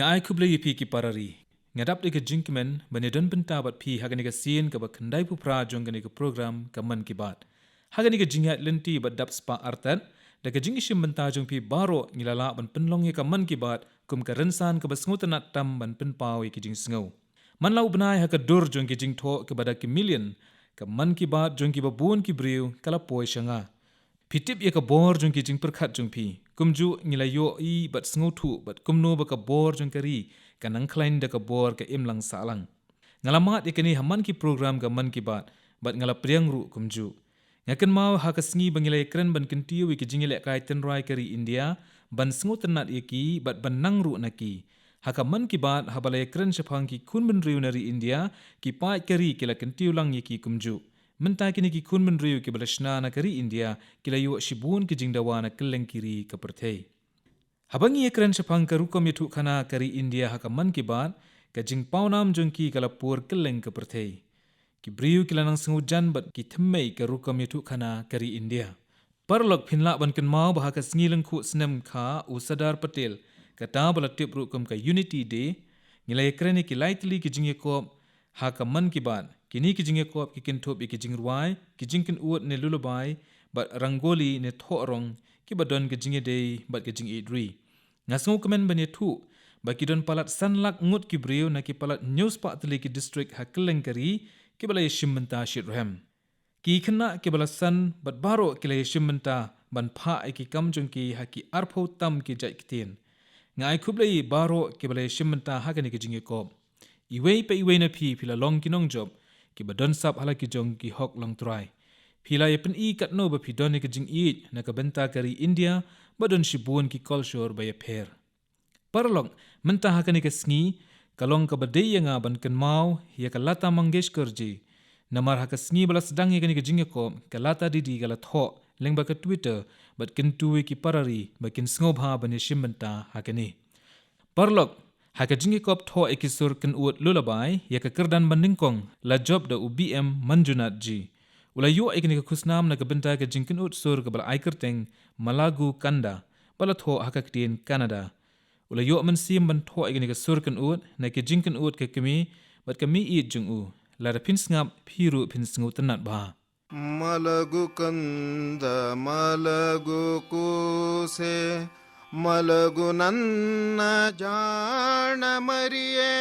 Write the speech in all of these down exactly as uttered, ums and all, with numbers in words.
Nga ai khublei ïa phi ki parari. Nga dap da ka jingkmen ban ïadon bynta bad phi ha kane ka sien kaba khyndai phew phra jong kane ka program ka Mann Ki Baat. Ha kane ka jingïaid lynti bad dap spah artat, da ka jingïashim bynta jong phi baroh ngi la lah ban pynlong ïa ka Mann Ki Baat kum ka rynsan kaba sngewtynnat tam ban pynpaw ïa ki jingsngew. Man la u bnai ha ka dur jong ki jingthoh kiba da ki million, ka Mann Ki Baat jong kiba bun ki briew ka la poi sha nga. Phi tip ïa ka bor jong ki jingpyrkhat jong phi. Kumjuh ngi la ïohi bad sngewthuh bad kumno ba ka bor jong ka ri ka nang khlaiñ da ka bor ka imlang sahlang. Nga la mad ïa kane ha man ki program ka Mann Ki Baat bad nga la pdiang ruh kumjuh. Nga kynmaw ha ka sngi ba ngi la ïakren ban kyntiew ïa ki jingïalehkai tynrai ka ri India, ban sngewtynnat ïa ki bad ban nang ruh na ki. Ha ka Mann Ki Baat haba la ïakren shaphang ki khun bynriew na ri India, ki paid ka ri ki la kyntiew lang ïa ki kumjuh. Mynta kine ki khun bynriew kiba la shna na ka ri India ki la ïoh shibun ki jingdawa na kylleng ki ri ka pyrthei. Haba ngi ïakren shaphang ka rukom ïathuhkhana ka ri India ha ka Mann Ki Baat, ka jingpawnam jong ki ka la pur kylleng ka pyrthei. Ki briew ki la nang sngewjan bad ki thymmei ka rukom ïathuhkhana ka ri India. Paralok, phin lah ban kynmaw ba ha ka sngi lyngkhuh snem kha u Sardar Patel, kata ba la tip ruh kum ka Unity Day, ngi la ïakren ïa ki lai tylli ki jingïakop ha ka Mann Ki Baat. Kine ki jingïakop ki kynthup ïa ki jingrwai, ki jingkynud ne lullaby, bad rangoli ne thohrong, kiba don ka jingïadei bad ka jingïeit ri. Nga sngewkmen ban ïathuh ba ki don palat san lak ngut ki briew na ki palat hynñiew spah tylli ki district ha kylleng ka ri kiba la ïashim bynta shitrhem. Ki khynnah kiba la san bad baroh ki la ïashim bynta ban phah ïa ki kam jong ki ha ki arphew tam ki jait ktien. Nga ai khublei ïa baroh kiba la ïashim bynta ha kane ka jingïakop. Iwei pa iwei na phi, phi la long ki nongjop kiba don sap ha la ki jong ki hok longtrai. Phi la ïapyni katno ba phi don ïa ka jingïeit na ka bynta ka ri India ba don shibun ki kolshor ba ïapher. Paralok, mynta ha kane ka sngi ka long kaba dei ïa nga ban kynmaw ïa ka Lata Mangeshkar ji. Namar ha ka sngi ba la sdang ïa kane ka jingïakop, ka Lata Didi ka la thoh lyngba ka Twitter bad kyntu ïa ki parari ba kin sngewbha ban ïashim bynta ha kane. Paralok, ha ka jingïakop thoh ïa ki sur kynud lullaby ïa ka kyrdan ba nyngkong, la jop da u B M Manjunath ji. U la ïoh ïa kane ka khusnam na ka bynta ka jingkynud sur kaba la ai kyrteng Malagu Kanda, ba la thoh ha ka ktien Kannada. U la ïoh mynsiem ban thoh ïa kane ka sur kynud na ka jingkynud ka kmie bad ka meiieid jong u. Lada phin sngap, phi ruh phin sngewtynnat bha. ಮಲಗು ಕಂದ ಮಲಗು ಕೂಸೆ, ಮಲಗು ನನ್ನ ಜಾಣ ಮರಿಯೇ,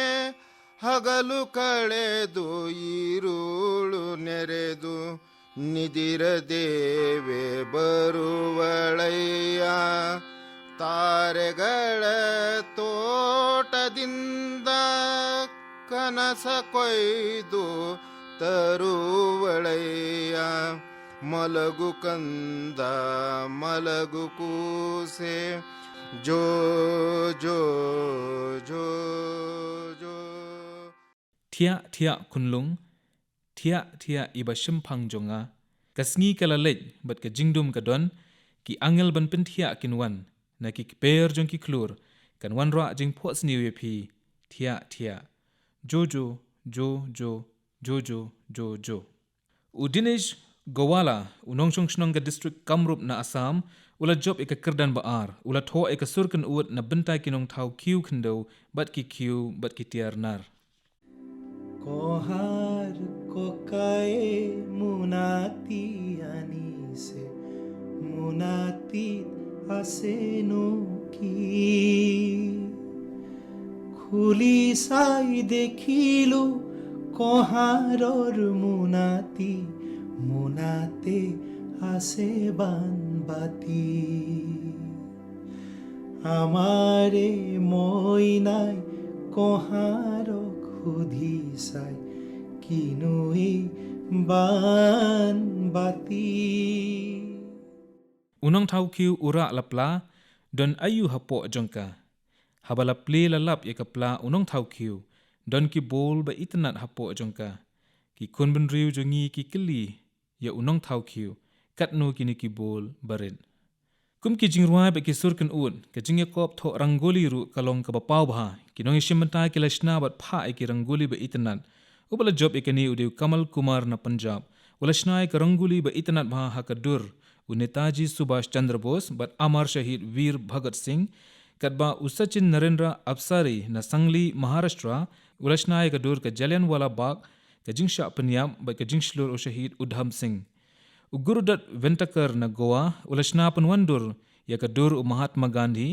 ಹಗಲು ಕಳೆದು ಇರುಳು ನೆರೆದು ನಿದಿರದೇವೆ ಬರುವಳಯ್ಯ. ತಾರೆಗಳ ತೋಟದಿಂದ ಕನಸ ಕೊಯ್ದು ತರುವಳಯ್ಯ. ಮಲಗು ಕಂದ ಮಲಗು ಕೂಸೆ, ಜೋ ಜೋ ಜೋ ಜೋ. Thiah thiah khunlung, thiah thiah iba shemphang jong nga. Ka sngi ka la leit bad ka jingdum ka don, ki angel ban pynthiah kin wan, na ki kper jong ki khlur kan wanrah jingphohsniew ïa phi. Thiah thiah. Jo jo, jo jo, jo jo, jo jo. U Dinesh Gowala, u nongshong shnong ka district Kamrup na Assam, u la jop ïa ka kyrdan ba ar, u la thoh ïa ka sur kynud na bynta ki nongthaw khiew khyndew bad ki khiew bad ki tiar nar. Kohar kokaye munati anise, munati ase nuki. খুলি চাই দেখিলো কঁহাৰৰ মোনাটি, মোনাতে আছে বানবাতি। আমাৰে মইনাই কঁহাৰক সুধি চাই, কিনোৱেই বানবাতি। U nongthaw khiew u rah la pla, don aïu hapoh jong ka. Haba la plie la lap ïa ka pla u nongthaw khiew, don ki bol ba itynnat hapoh jong ka. Ki khun bynriew jong ngi ki kylli ïa u nongthaw khiew, katno kine ki bol ba rit. Kum ki jingrwai bad ki sur kynud, ka jingïakop thoh rangoli ruh ka long kaba paw bha. Ki nongïashim bynta ki la shna bad phah ïa ki rangoli ba itynnat. Uba la jop ïa kane u dei u Kamal Kumar na Punjab. U la shna ïa ka rangoli ba itynnat bha ha ka dur u Netaji Subhash Chandra Bose bad Amar Shahid Veer Bhagat Singh. Katba u Sachin Narendra Avsari na Sangli, Maharashtra, u la shna ïa ka dur ka Jallianwala Bagh, ka jingshah pynïap bad ka jingshlur u Shahid Udham Singh. U Gurudutt Ventaker na Goa u la shna pynwandur ïa ka dur u Mahatma Gandhi,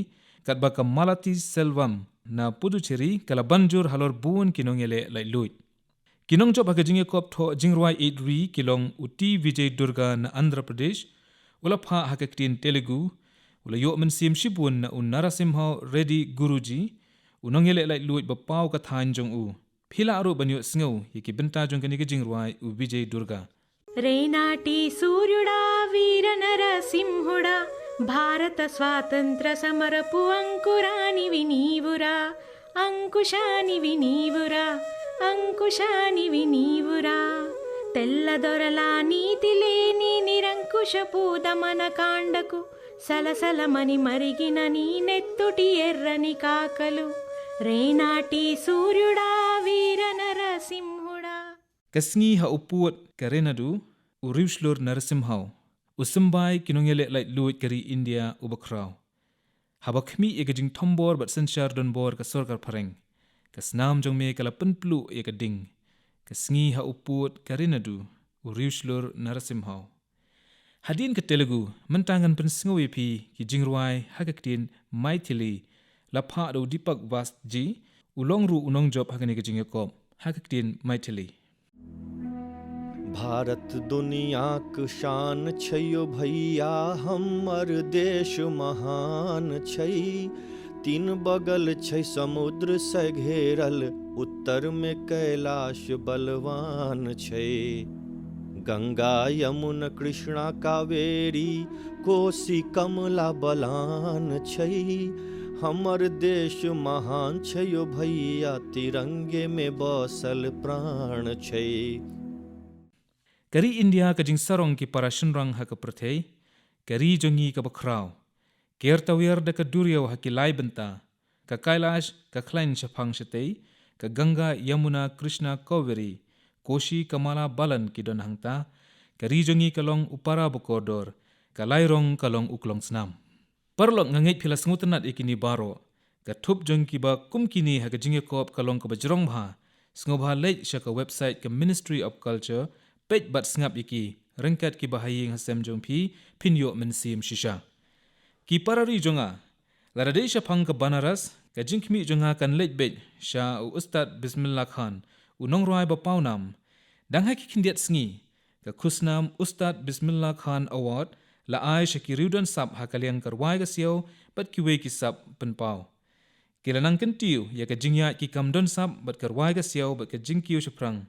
katba ka Malati Selvam na Puducherry ka la ban jur halor bun ki nongïaleh laitluid. Ki nongjop ha ka jingïakop thoh jingrwai ïeit ri ki long u T Vijay Durga na Andhra Pradesh, u la phah ha ka ktien Telugu, u la ïoh mynsiem shibun na u Narasimha Reddy Guruji, u nongïaleh laitluid ba paw ka thaiñ jong u. Phi lah ruh ban ïohsngew ïa ki bynta jong kane ka jingrwai u Vijay Durga. రేనాటి సూర్యుడా వీర నరసింహుడా, భారత స్వాతంత్ర సమరపు అంకురానివి నీవురా, అంకుశానివి నీవురా, అంకుశానివి నీవురా. తెల్లదొరల నీతి లేని నిరంకుశపు దమన కాండకు సలసలమని మరిగిన నీ నెత్తుటి ఎర్రని కాకలు. రేనాటి సూర్యుడా వీర నరసింహుడా. Ka sngi ha u pud ka Renadu, u riewshlur Narasimha u symbai ki nongïaleh laitluid ka ri India uba khraw. Haba khmih ïa ka jingthombor bad synshar donbor ka sorkar phareng, ka snam jong me ka la pynpluh ïa ka ding. Ka sngi ha u pud ka Renadu, u riewshlur Narasimha. Hadien ka Telugu, mynta ngan pynsngew ïa phi ki jingrwai ha ka ktien Maithili, la phah da u Deepak Vats ji, u long ruh u nongjop ha kane ka jingïakop ha ka ktien Maithili. भारत दुनियाक शान छै यौ भैया, हमर देश महान छै। तीन बगल छै समुद्र से घेरल, उत्तर में कैलाश बलवान छै। गंगा यमुना कृष्णा कावेरी, कोसी कमला बलान छै। हमर देश महान छै यौ भैया, तिरंगे में बसल प्राण छै। Ka ri India ka jingsarong ki para shynrang ha ka pyrthei, ka ri jong ngi kaba khraw. Ker tawiar da ka duriaw ha ki lai bynta, ka Kailash ka khlaiñ shaphang shatei, ka Ganga, Yamuna, Krishna, Kaveri, Koshi, Kamala, balan ki don hangta, ka ri jong ngi ka long u para ba kordor, ka lairong ka long u klongsnam. Paralok, nga ngeit phi la sngewtynnat ïa kine baroh. Ka thup jong kiba kum kine ha ka jingïakop ka long kaba jrong bha. Sngewbha leit sha ka website ka Ministry of Culture, peit bad sngap ïa ki, ryngkat kiba ha ïing ha sem jong phi, phin ïoh mynsiem shisha. Ki para ri jong nga, lada dei shaphang ka Banaras, ka jingkhmih jong nga kan leit beit sha u Ustad Bismillah Khan, u nongrwai ba pawnam. Dang ha ki khyndiat sngi, ka khusnam Ustad Bismillah Khan Award la ai sha ki riewdon sap ha ka liang ka rwai ka siaw bad kiwei ki sap pynpaw. Ki la nang kyntiew ïa ka jingïaid ki kam don sap bad ka rwai ka siaw bad ka jingkiew shaphrang.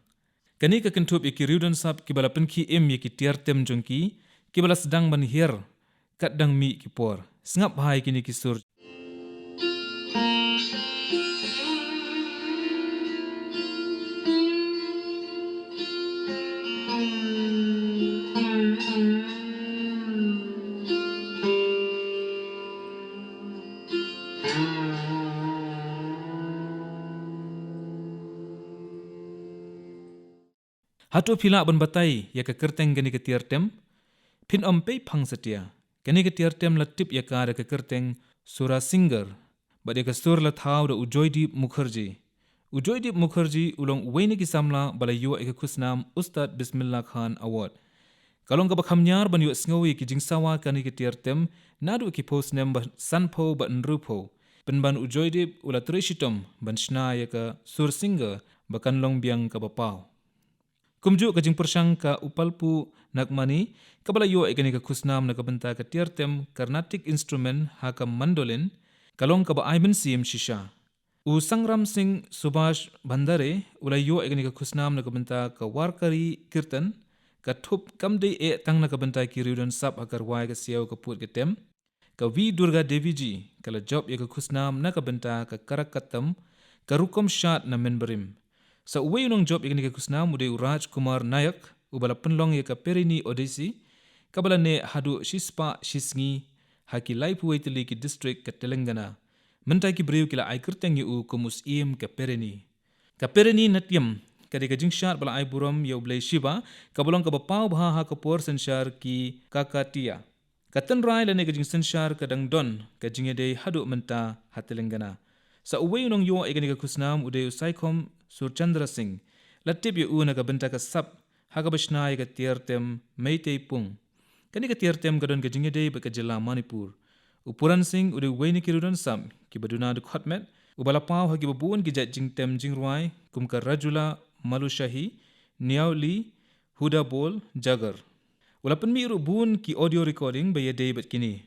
Kane ka kynthup ïa ki riewdon sap kiba la pynkhie im ïa ki tiar tem jong ki, kiba la sdang ban hiar kat dang mih ki por. Sngap bha ïa kine ki sur. Hato phi lah ban batai ïa ka kyrteng kane ka tiar tem? Phin ym pei phang satia. Kane ka tiar tem la tip ïa ka da ka kyrteng Sura Singer, bad ïa ka sur la thaw da u Joydeep Mukherjee. U Joydeep Mukherjee u long uwei na ki samla ba la ïoh ïa ka khusnam Ustad Bismillah Khan Award. Ka long kaba kham ñiar ban ïohsngew ïa ki jingsawa kane ka tiar tem, naduh ki phew snem ba sanphew bad hynriewphew. Pynban u Joydeep u la trei shitom ban shna ïa ka Sura Singer ba kan long biang kaba paw. Kumjuh ka jingpyrshang ka Upalpu Nagmani, kaba la ïoh ïa kane ka khusnam na ka bynta ka tiar tem Carnatic instrument ha ka mandolin, ka long kaba ai mynsiem shisha. U Sangram Singh Subhash Bhandare u la ïoh ïa kane ka khusnam na ka bynta ka Warkari Kirtan, ka thup kam dei eh tang na ka bynta ki riewdon sap ha ka rwai ka siaw ka pud ka tem. Ka V Durga Devi ji ka la jop ïa ka khusnam na ka bynta ka Karakattam, ka rukom shad na mynbarim. Sa uwei u nongjop ïa kane ka khusnam u dei u Raj Kumar Nayak, uba la pynlong ïa ka Perini Odissi, kaba la neh haduh shispah shisngi ha ki laiphew wei tylli ki district ka Telangana. Mynta ki briew ki la ai kyrteng ïa u kum u syiem ka Perini. Ka Perini Natyam ka dei ka jingshad ba la ai burom ïa u Blei Shiva, kaba long kaba paw bha ha ka por synshar ki Kakatiya. Ka tynrai lane ka jingsynshar ka dang don ka jingïadei haduh mynta ha Telangana. Sa uwei u nongïoh ïa kane ka khusnam u dei u Saikhom Surchandra Singh, la tip ïa u na ka bynta ka sap ha kaba shna ïa ka tiar tem Meitei Pung. Kane ka tiar tem ka don ka jingïadei bad ka jylla Manipur. U Puran Singh u dei uwei na ki riewdonsap kiba duna dkhot met, uba la paw ha kiba bun ki jait jingtem jingrwai kum ka Rajula Malushahi, Niauli, Huda Bol, Jagar. U la pynmih ruh bun ki audio recording ba ïadei bad kine.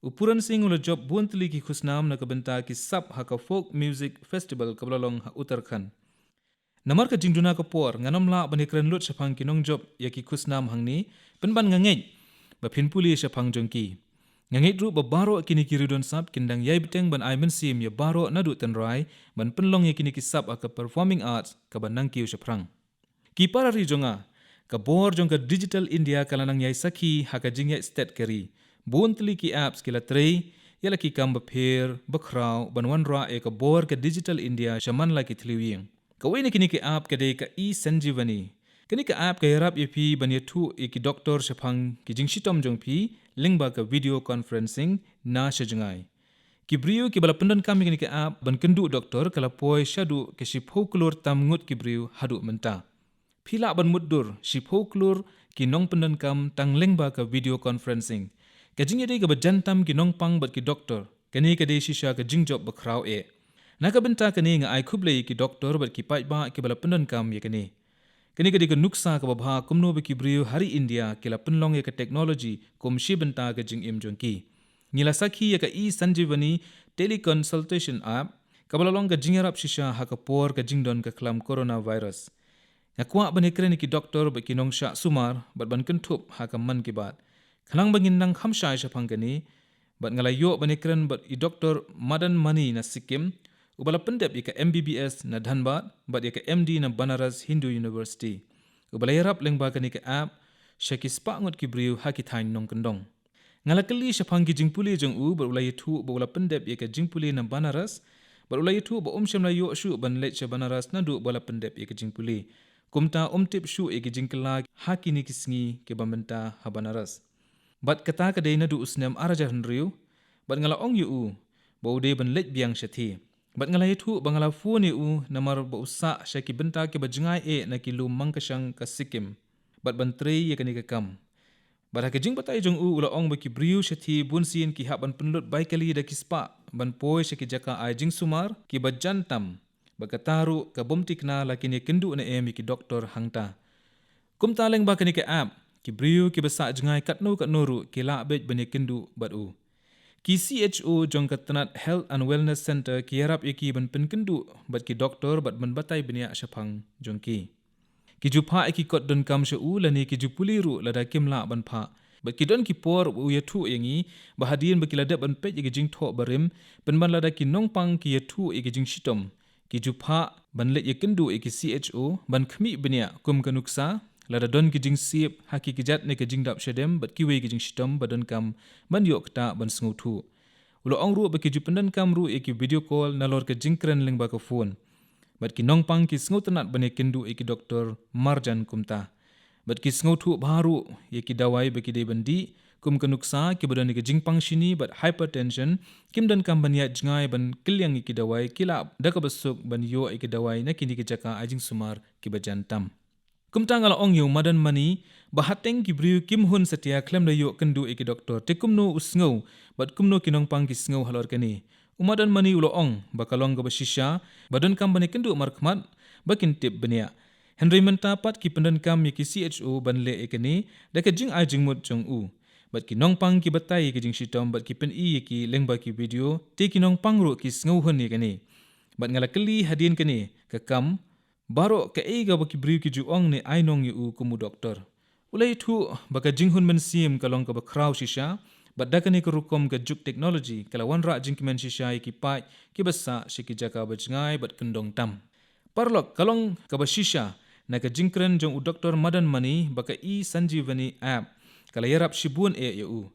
U Puran Singh u la jop bun tylli ki khusnam na ka bynta ki sap ha ka Folk Music Festival kaba la long ha Uttarakhand. Namar ka jingduna ka por, ngam lah ban ïakren lut shaphang ki nongjop ïa ki khusnam hangne, pynban nga ngeit ba phin pule shaphang jong ki. Nga ngeit ruh ba baroh kine ki riewdonsap kin dang ïai bteng ban ai mynsiem ïa baroh naduh tynrai ban pynlong ïa kine ki sap ha ka performing arts kaba nangkiew shaphrang. Ki para ri jong nga, ka bor jong ka Digital India ka la nang ïai sakhi ha ka jingïaid stet ka ri. Bun tylli ki apps ki la trei ïa la ki kam bapher bakhraw ban wanrah ïa ka bor ka Digital India sha man la ki thliew ïing. Kawei na kine ki app ka dei ka e-Sanjeevani. Kane ka app ka ïarap ïa phi ban ïathuh ïa ki doktor shaphang ki jingshitom jong phi lyngba ka video conferencing na sha jngai. Ki briew kiba la pyndonkam ïa kane ka app ban kynduh doktor ka la poi shaduh ka shiphew klur tam ngut ki briew haduh mynta. Phi lah ban mutdur shiphew klur ki nongpyndonkam tang lyngba ka video conferencing. Ka jingïadei kaba jan tam ki nongpang bad ki doktor, kane ka dei shisha ka jingjop bakhraw eh. Na ka bynta kane nga ai khublei ïa ki doktor bad ki paidbah kiba la pyndonkam ïa kane. Kane ka dei ka nuksa kaba bha kumno ba ki briew ha ri India ki la pynlong ïa ka technology kum shi bynta ka jingim jong ki. Ngi la sakhi ïa ka e-Sanjeevani teleconsultation app, kaba la long ka jingïarap shisha ha ka por ka jingdon ka khlam coronavirus. Nga kwah ban ïakren ïa ki doktor bad ki nongshah sumar bad ban kynthup ha ka Mann Ki Baat, khnang ba ngin nang kham shai shaphang kane. Bad nga la ïoh ban ïakren bad i Doktor Madan Mani na Sikkim, uba la pyndep ïa ka M B B S na Dhanbad bad ïa ka M D na Banaras Hindu University, uba la ïarap lyngba kane ka app sha ki spah ngut ki briew ha ki thaiñ nongkyndong. Nga la kylli shaphang ki jingpule jong u bad u la ïathuh ba u la pyndep ïa ka jingpule na Banaras bad u la ïathuh ba um shym la ïoh shuh ban leit sha Banaras naduh ba la pyndep ïa ka jingpule. Kumta um tip shuh ïa ki jingkylla ha kine ki sngi kiba mynta ha Banaras. Bad kata ka dei naduh u snem ar hajar hynriew. Bad nga la ong ïa u ba u dei ban leit biang shathie. Bad nga la ïathuh ba nga la phone ïa u namar ba u sah sha ki bynta kiba jngai eh na ki lum Mangkashang ka Sikkim bad ban trei ïa kane ka kam. Bad ha ka jingbatai jong u, u la ong ba ki briew shathie bunsien ki hap ban pynlut bai kali da ki spah ban poi sha ki jaka ai jingsumar kiba jan tam. Bad kata ruh ka bym thikna la kin ïakynduh ne em ïa ki doktor hangta. Kumta lyngba kane ka app, ki briew kiba sah jngai katno katno ruh ki lah beit ban ïakynduh bad u. Ki C H O jong ka tnat Health and Wellness Centre ki ïarap ïa ki ban pynkynduh bad ki doktor bad ban batai bniah shaphang jong ki. Ki ju phah ïa ki kot donkam sha u lane ki ju pule ruh lada kim lah ban phah. Bad ki don ki por ba u ïathuh ïa ngi ba hadien ba ki la dep ban peit ïa ki jingthoh barim, pynban lada ki nongpang ki ïathuh ïa ki jingshitom, ki ju phah ban leit ïakynduh ïa ki C H O ban khmih bniah kum ka nuksa lada don ki jingsiep ha ki kjat ne ka jingdap shadem bad kiwei ki jingshitom ba donkam ban ïoh ktah ban sngewthuh. U la ong ruh ba ki ju pyndonkam ruh ïa ki video call nalor ka jingkren lyngba ka phone. Bad ki nongpang ki sngewtynnat ban ïakynduh ïa ki doktor marjan kumta. Bad ki sngewthuh bha ruh ïa ki dawai ba ki dei ban dih, kum ka nuksa kiba don ïa ka jingpang shini bad hypertension, kim donkam ban ïaid jngai ban kylliang ïa ki dawai, ki lah da kaba suk ban ïoh ïa ki dawai na kine ki jaka ai jingsumar kiba jan tam. Kumta nga la ong ïa u Madan Mani ba hateng ki briew kim hun satia khlem da ïoh kynduh ïa ki doktor, te kumno u sngew bad kumno ki nongpang ki sngew halor kane. U Madan Mani u la ong ba ka long kaba shisha ba donkam ban ïakynduh markhmat ba kin tip bniah. Hynrei mynta pat ki pyndonkam ïa ki C H O ban leh ïa kane da ka jingai jingmut jong u. Bad ki nongpang ki batai ïa ki jingshitom bad ki pyni ïa ki lyngba ki video, te ki nongpang ruh ki sngewhun ïa kane. Bad nga la kylli hadien kane ka kam, baroh kaei kaba ki briew ki ju ong ne ai nong ïa u kum u doktor. U la ïathuh ba ka jinghun mynsiem ka long kaba khraw shisha, bad da kane ka rukom ka juk technology ka la wanrah jingkmen shisha ïa ki paid kiba sah sha ki jaka ba jngai bad kyndong tam. Paralok, ka long kaba shisha na ka jingkren jong u Doktor Madan Mani ba ka e-Sanjeevani app ka la ïarap shibun eh ïa u.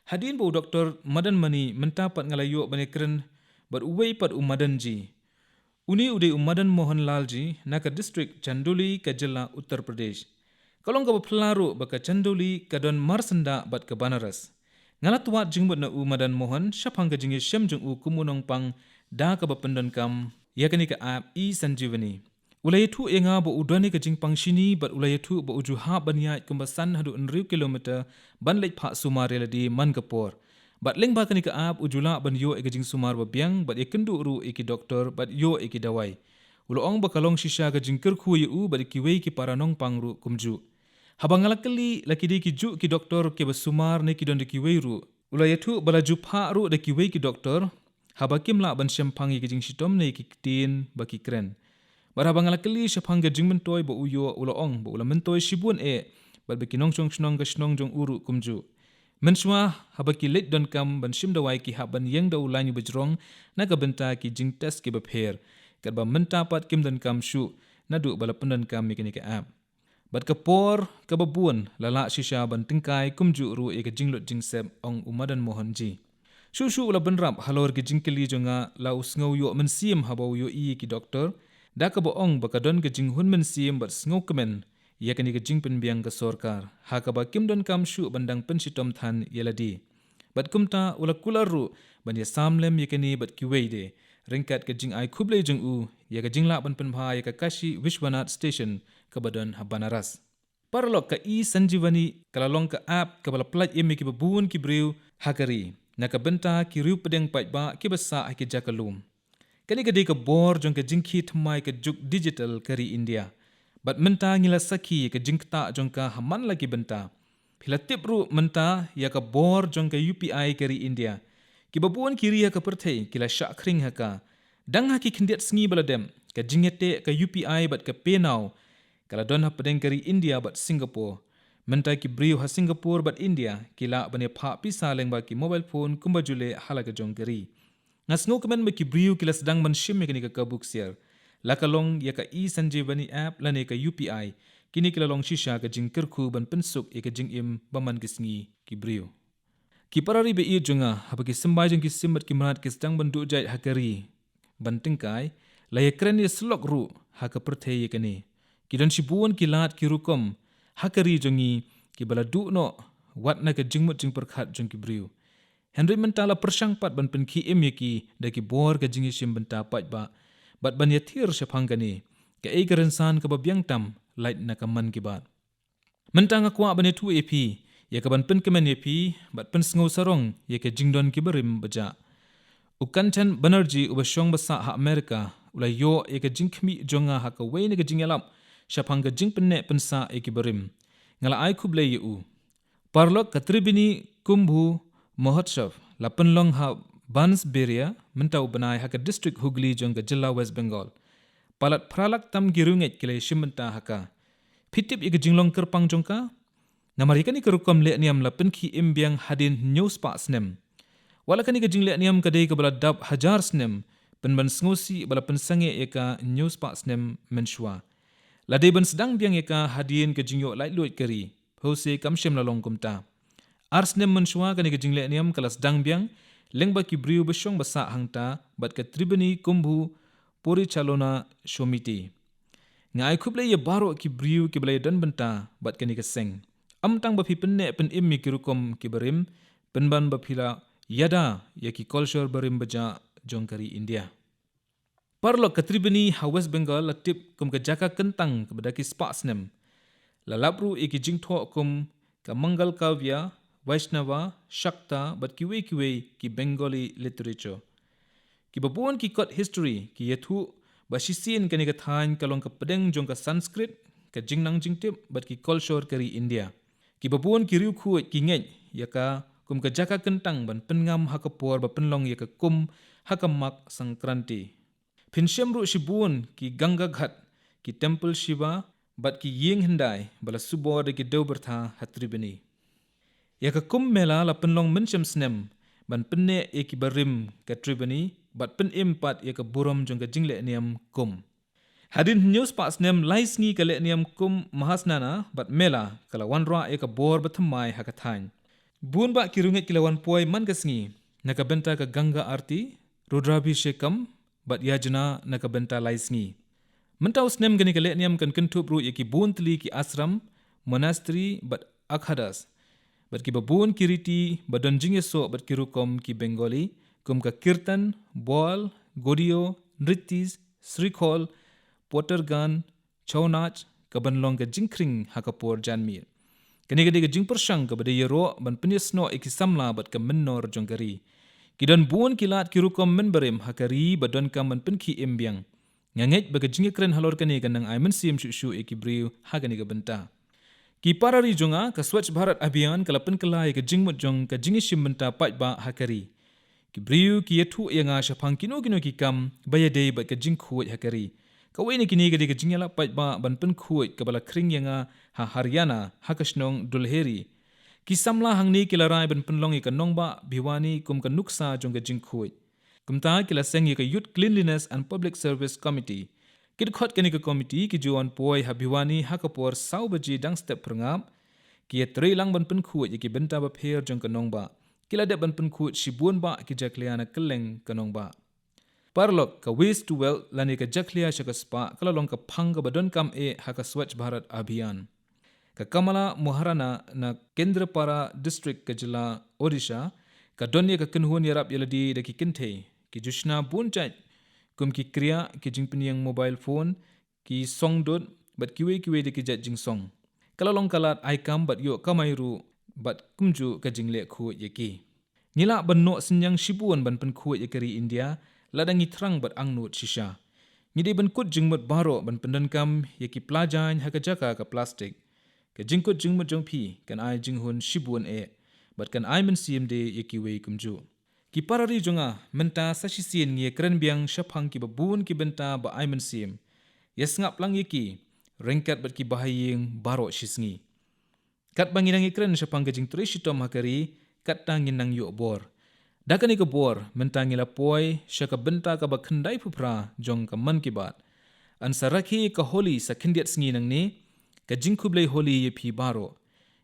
Hadien ba u Doktor Madan Mani mynta pat nga la ïoh ban ïakren bad uwei pat u madan ji. Une u dei u Madan Mohan Lal ji na ka district Chandoli ka jylla Uttar Pradesh. Ka long kaba phylla ruh ba ka Chandoli ka don marsyndah bad ka Banaras. Nga la twad jingmut na u Madan Mohan shaphang ka jingïashem jong u kum u nongpang da kaba pyndonkam ïa kane ka app e-Sanjeevani. U la ïathuh ïa nga ba u don ïa ka jingpang shini bad u la ïathuh ba u ju hap ban ïaid kumba san haduh hynriew kilometer ban leit phah sumar ïa lade man ka por. Bad lyngba kane ka app u ju lah ban ïoh ïa ka jingsumar ba biang bad ïakynduh ruh ïa ki doktor bad ïoh ïa ki dawai. U la ong ba ka long shisha ka jingkyrkhu ïa u bad ïa kiwei ki para nongpang ruh kumjuh. Haba nga la kylli la ki dei kijuh ki doktor kiba sumar ne ki don da kiwei ruh, u la ïathuh ba la ju phah ruh da kiwei ki doktor haba kim lah ban shemphang ïa ki jingshitom ne ki ktien ba ki kren. Bad haba nga la kylli shaphang ka jingmyntoi ba u ïoh, u la ong ba u la myntoi shibun eh bad ba ki nongshong shnong ka shnong jong u ruh kumjuh. Mynshuwa haba ki leit donkam ban shim dawai ki hap ban ïeng da u lain uba jrong na ka bynta ki jingtest kiba pher. Katba mynta pat kim donkam shuh naduh ba la pyndonkam ïa kane ka app. Bad ka por kaba bun la lah shisha ban tyngkai kumjuh ruh ïa ka jinglut jingsep, ong u Madan Mohan G. Shuh shuh u la bynrap halor ki jingkylli jong nga, la u sngew ïoh mynsiem haba u ïohi ïa ki doktor da kaba ong ba ka don ka jinghun mynsiem bad sngewkmen ïa kane ka jingpynbiang ka sorkar ha kaba kim donkam shuh ban dang pynshitom than ïa lade. Bad kumta u la kular ruh ban ïasam lem ïa kane bad kiwei de ryngkat ka jingai khublei jong u ïa ka jinglah ban pynbha ïa ka Kashi Vishwanath Station kaba don ha Banaras. Paralok, ka e-Sanjeevani ka la long ka app kaba la pyllait im ïa kiba bun ki briew ha ka ri na ka bynta ki riewpdeng paidbah kiba sah ha ki jaka lum. Kane ka dei ka bor jong ka jingkhie thymmai ka juk digital ka ri India. Bad mynta ngi la sakhi ïa ka jingktah jong ka ha man la ki bynta. Phi la tip ruh mynta ïa ka bor jong ka U P I ka ri India. Kiba bun ki ri ha ka pyrthei ki la shah khring ha ka. Dang ha ki khyndiat sngi ba la dep, ka jingïateh ka U P I bad ka Pay Now ka la don hapdeng ka ri India bad Singapore. Mynta ki briew ha Singapore bad India ki lah ban ïaphah pisa lyngba ki mobile phone kumba ju leh ha la ka jong ka ri. Nga sngewkmen ba ki briew ki la sdang ban shim ïa kane ka kabu ksiar. La ka long ïa ka e-Sanjeevani app lane ka U P I, kine ki la long shisha ka jingkyrkhu ban pynsuk ïa ka jingim ba man ki sngi ki briew. Ki para ri ba ïeit jong nga, haba ki symbai jong ki sim bad ki mrad ki sdang ban duh jait ha ka ri ban tyngkai, la ïakren ïasyllok ruh ha ka pyrthei ïa kane. Ki don shibun ki lad ki rukom ha ka ri jong ngi kiba la duh noh wat na ka jingmut jingpyrkhat jong ki briew. Hynrei mynta la pyrshang pat ban pynkhie im ïa ki da ki bor ka jingïashim bynta paidbah bad ban ïathir shaphang kane, kaei ka rynsan kaba biang tam lait na ka Mann Ki Baat. Mynta nga kwah ban ïathuh ïa phi ïa ka ban pynkmen ïa phi bad pynsngew sarong ïa ka jingdon kiba rim ba jah. U Kanchan Banerjee, uba shong ba sah ha America, u la ïoh ïa ka jingkhmih jong nga ha kawei na ka jingïalap shaphang ka jingpynneh pynsah ïa kiba rim. Nga la ai khublei ïa u. Paralok, ka Tribeni Kumbh Mahotsav la pynlong ha Bansberia mynta u bnai ha ka district Hooghly jong ka jylla West Bengal. Palat phra lak tam ki riewngeit ki la ïashim bynta ha ka. Phi tip ïa ka jinglong kyrpang jong ka? Namar ïa kane ka rukom lehniam la pynkhie im biang hadien hynñiew spah snem. Wat la kane ka jinglehniam ka dei kaba la dap hajar snem, pynban sngewsih ba la pynsangeh ïa ka hynñiew spah snem mynshuwa. La dei ban sdang biang ïa ka hadien ka jingïoh laitluid ka ri. Phewse kam shym la long kumta. Ar snem mynshuwa kane ka jinglehniam ka la sdang biang lyngba ki briew ba shong ba sah hangta bad ka Tribeni Kumbh Porichalona Somiti. Nga ai khublei ïa baroh ki briew kiba la ïadon bynta bad kane ka seng. Ym tang ba phi pynneh pynim ïa ki rukom kiba rim, pynban ba phi la ïada ïa ki kolshor barim bajah jong ka ri India. Paralok, ka Tribeni ha West Bengal la tip kum ka jaka kyntang kaba da ki spah snem. La lap ruh ïa ki jingthoh kum ka Mangal Kavya, Vaishnava, Shakta bad kiwei kiwei ki Bengali literature. Kiba bun ki kot history ki ïathuh ba shisien kane ka thaiñ ka long ka pdeng jong ka Sanskrit, ka jingnang jingtip bad ki kolshor ka ri India. Kiba bun ki riewkhuid ki ngeit ïa ka kum ka jaka kyntang ban pynngam ha ka por ba pynlong ïa ka kum ha ka Makar Sankranti. Phin shem ruh shibun ki Ganga Ghat, ki temple Shiva bad ki ïing hyndai ba la subor da ki dewbyrtha ha Tribeni. Ïa ka Kumbh Mela la pynlong mynshem snem ban pynneh ïa kiba rim ka Tribeni bad pynim pat ïa ka burom jong ka jinglehniam Kumbh. Hadien hynñiew spah snem lai sngi ka lehniam Kumbh Mahasnana bad Mela ka la wanrah ïa ka bor bathymmai ha ka thaiñ. Bun bah ki riewngeit ki la wan poi man ka sngi na ka bynta ka Ganga Arti, Rudrabhishekam bad Yajna na ka bynta lai sngi. Mynta u snem kane ka lehniam kan kynthup ruh ïa ki bun tylli ki ashram, monastery bad akhadas. bad kiba bun ki riti ba don jingïasoh bad ki rukom ki Bengali, kum ka kirtan, bol, godio, nrittis, srikhol, potergan, chounach, kaban long ka jingkhring ha ka por janmiet. Kane ka dei ka jingpyrshang kaba dei ïaroh ban pynïasnoh ïa ki samla bad ka mynnor jong ka ri. Ki don bun ki lad ki rukom mynbarim ha ka ri ba donkam ban pynkhie im biang. Nga ngeit ba ka jingïakren halor kane kan nang ai mynsiem shuh shuh ïa ki briew ha kane ka bynta. Ki para ri jong nga, ka Swachh Bharat Abhiyan ka la pynkylla ïa ka jingmut jong ka jingïashim bynta paidbah ha ka ri. Ki briew ki ïathuh ïa nga shaphang kino kino ki kam ba ïadei bad ka jingkhuid ha ka ri. Kawei na kine ka dei ka jingïalap paidbah ban pynkhuid kaba la khring ïa nga ha Haryana, ha ka shnong Dhulheri. Ki samla hangne ki la rai ban pynlong ïa ka nongbah Bhiwani kum ka nuksa jong ka jingkhuid. Kumta ki la seng ïa ka Youth Cleanliness and Public Service Committee. Ki dkhot kane ka komiti ki ju wan poi ha Bhiwani ha ka por saw baje dang step phyrngap. Ki ïatreilang ban pynkhuid ïa ki bynta bapher jong ka nongbah. Ki la dep ban pynkhuid shibun bah ki jakhlia na kylleng ka nongbah. Paralok, ka waste to wealth lane ka jakhlia sha ka spah ka la long ka phang kaba donkam eh ha ka Swachh Bharat Abhiyan. Ka Kamala Maharana na Kendrapara District ka jylla Odisha ka don ïa ka kynhun ïarap ïalade da ki kynthei, ki ju shna bun jait kum ki kriah, ki jingpynïeng mobile phone, ki song dud bad kiwei kiwei de ki jait jingsong. Ka la long ka lad ai kam bad ïoh kamai ruh bad kumjuh ka jingleh khuid ïa ki. Ngi lah ban noh synñiang shibun ban pynkhuid ïa ka ri India lada ngi thrang bad angnud shisha. Ngi dei ban kut jingmut baroh ban pyndonkam ïa ki pla jaiñ ha ka jaka ka plastik. Ka jingkut jingmut jong phi kan ai jinghun shibun eh bad kan ai mynsiem de ïa kiwei kumjuh. Ki para ri jong nga, mynta sa shisien ngi ïakren biang shaphang kiba bun ki bynta ba ai mynsiem. Ïasngap lang ïa ki ryngkat bad ki bahaïing baroh shisngi. Katba ngi dang ïakren shaphang ka jingtrei shitom ha ka ri, katta ngin nang ïoh bor. Da kane ka bor, mynta ngi la poi sha ka bynta kaba khyndai phew phra jong ka Mann Ki Baat. Yn sa rakhe ka Holi sa khyndiat sngi nangne, ka jingkhublei Holi ïa phi baroh.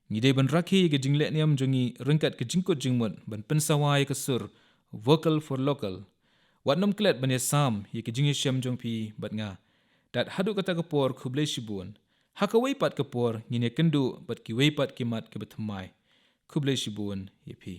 Ngi dei ban rakhe ïa ka jinglehniam jong ngi ryngkat ka jingkut jingmut ban pynsawa ïa ka sur Vocal for Local. Wat nym klet ban ïasam ïa ka jingïashem jong phi bad nga. Tad haduh kata ka por, khublei shibun. Ha kawei pat ka por ngin ïakynduh bad kiwei pat ki mat kiba thymmai. Khublei shibun ïa phi.